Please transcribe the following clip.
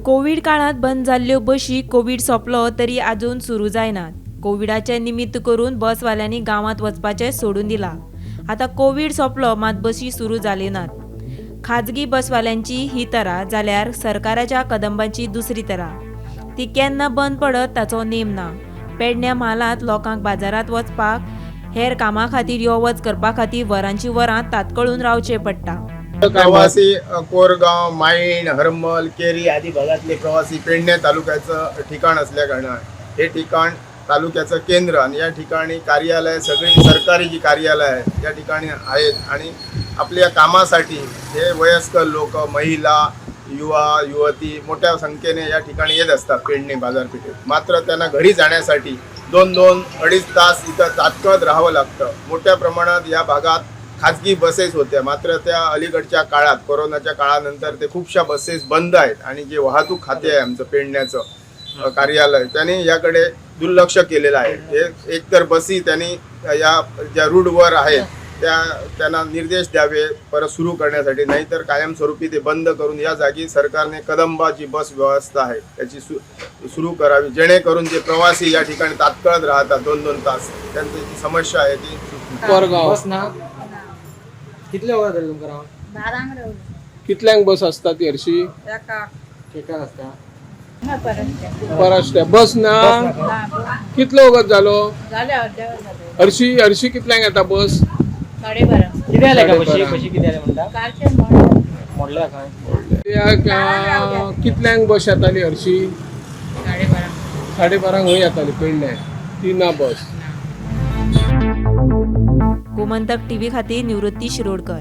Covid काळांत बंद जाल्ल्यो बशी कोवीड सोंपलो तरी आजून सुरू जायनात. कोविडाचें निमित्त करून बसवाल्यांनी गांवांत वचपाचें सोडून दिलां. आतां कोवीड सोंपलो मात बशी सुरू जाल्यो नात. खाजगी बसवाल्यांची ही तरा जाल्यार सरकाराच्या कदंबांची दुसरी तरा. ती केन्ना बंद पडत ताचो नेम ना. पेडण्या म्हालांत लोकांक बाजारांत वचपाक, हेर कामां खातीर यो वच करपा खातीर वरांची वरां तातकळून रावचें पडटा. प्रवासी कोरगांव, माईण, हरमल, केरी आदी भागातले प्रवासी पेडणे तालुक्याचं ठिकाण असल्या कारणान हे ठिकाण तालुक्याचं केंद्र आणि या ठिकाणी कार्यालय सगळी सरकारी जी कार्यालय आहेत या ठिकाणी आहेत आणि आपल्या कामासाठी हे वयस्कर लोक, महिला, युवा, युवती मोठ्या संख्येने या ठिकाणी येत असतात पेडणे बाजारपेठेत. मात्र त्यांना घरी जाण्यासाठी 2-2 अडीच तास इथं तात्काळ राहावं लागतं. मोठ्या प्रमाणात या भागात खाजगी बसेस होत्या, मात्र त्या अलीकडच्या काळात कोरोनाच्या काळानंतर ते खूपशा बसेस बंद आहेत आणि जे वाहतूक खाते आहे आमचं पेडण्याचं कार्यालय त्यांनी याकडे दुर्लक्ष केलेलं आहे. हे एकतर बसी त्यांनी या ज्या रूटवर आहेत त्या त्यांना निर्देश द्यावे परत सुरू करण्यासाठी, नाहीतर कायमस्वरूपी ते बंद करून या जागी सरकारने कदंबा जी बस व्यवस्था आहे त्याची सुरू करावी, जेणेकरून जे प्रवासी या ठिकाणी तात्काळ राहतात 2-2 तास त्यांची जी समस्या आहे ती कोरगांव. बस ना कितले वरां तरी तुमकां रावन? बारांक रावलो. कितल्यांक बस आसता ती हरशी? एकाक. एकाक आसता. ना परत. परत बस ना. कितलो वगत जालो? जालें, अर्द्या वर जालें. हरशी हरशी कितल्यांक येता बस? 12:30. कितें जालें काय बशी? 12:30. बशी कितें जालें म्हणटा? कारचें मोडलें. मोडल्या काय? त्या कितल्यांक बस येताली हरशी? 12:30. 12:30 खंय येताली पेडणे? ती ना बस. गोमंतक टीव्ही खातीर निवृत्ती शिरोडकर.